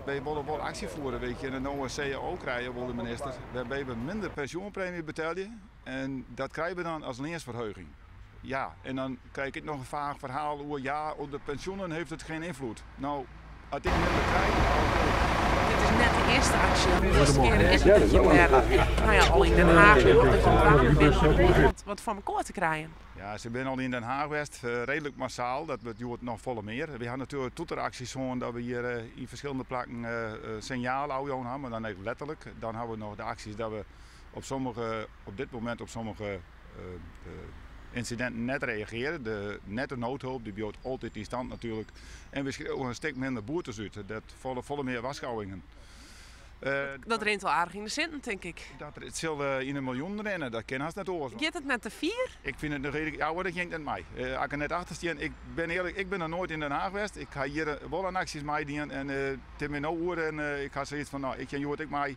Wy wolle wol aksje fiere, weet je, en no in CAO krije wol de minister, wêrby we minder pensjoenpremje betelje en dat krije we dan as leansferheging. Ja, en dan krij ik ek noch in faach ferhaal oer, ja, op de pensioenen heeft het geen invloed. No, as ik minder krij, Dit is net de earste aksje. De earste kear is it dat je wer, no ja, al yn Den Haach dat je dwaande binne om wat foar mekoar te krijen. Ja, se binne al yn Den Haach west, reedlik massaal. Dat wurdt hjoed noch folle mear. Wy ha natuerlik toeteraksjes hân dat we hjir yn ferskillende plakken sinjaal ôfjûn ha, mar dan ek letterlik. Dan ha we noch de aksjes dat we op sommige, op dit momint op sommige ynsidinten net reagearje. De nette noodhulp dy bliuwt altyd yn stand natuerlik. En we skriuwe in stik minder boetes út. Dat falle folle mear warskôgingen. Dat rint wol aardich yn de sinten, tink ik. Dat, it sil yn de miljoenen rinne, dat kin hast net oars. Giet it net te fier? Ik fyn it noch earlik, ja hoor, dat giet net mei. As ik der net achter stean, ik bin earlik, ik bin noch noait yn Den Haach west. Ik ha hjir wol oan aksjes meidien en it is my no oer en ik ha soiets fan, no, ik gean hjoed ek mei.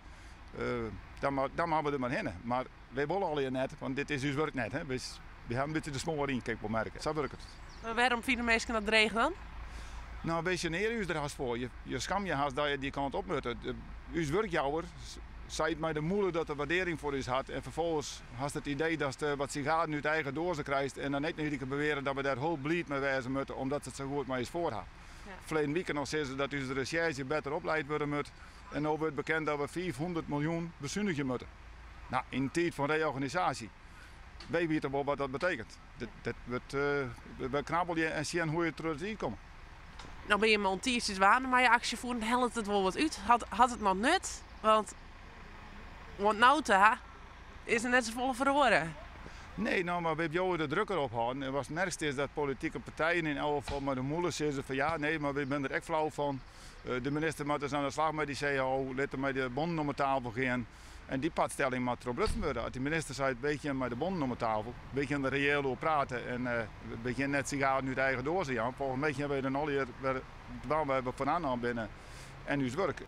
Dan, dan moatte we der mar hinne. Mar wy wolle allegear net, want dit is ús wurk net. Hè. Wy hawwe in bytsje de smoar yn, kin ik wol merke. Sa wurket it. Mar wêrom fine minsken dat dreech dan? No, wy sjenearje ús der hast foar. Je skamje hast dat je dy kant op moatte. Us wurkjouwer seit mei de mûle dat er waardearring foar ús hat en ferfolgens hast it idee datst wat sigaren út eigen doaze krijst en dan ek noch iedere kear beweare dat we dêr hiel bliid mei wêze moatte omdat se it sa goed mei ús foar ha. Ferleden wike noch sizze se dat ús resjerzje better opleid wurde moat en no wurdt bekend dat we 500 miljoen besunigje moatte. No, yn in tiid fan reorganisaasje. Wy witte wol wat dat betekent. Dat wurdt, we knabbelje en sjen hoe je troch de tiid komme. No binne je al in tiidsje dwaande mei je aksjefoeren, hellet it wol wat út? Hat it noch nut? Want oant no ta is der net safolle feroare. Nee, no, mar wy bliuwe de druk derop hâlden. En watst merkst is dat politike partijen yn elk gefal mei de mûle sizze fan ja, nee, mar wy binne der ek flau fan. De minister moat dus oan de slach mei dy CAO, lit er mei de bonnen om 'e tafel gean. En dy patstelling moat trochbrutsen wurde. As dy minister seit, wy gean mei de bonnen om 'e tafel, wy gean der reëel oer prate en wy gean net sigaren út eigen doaze jaan, folgens my gean wy dan allegear wer dwaan wêr't we foar oannaam binne en ús wurk.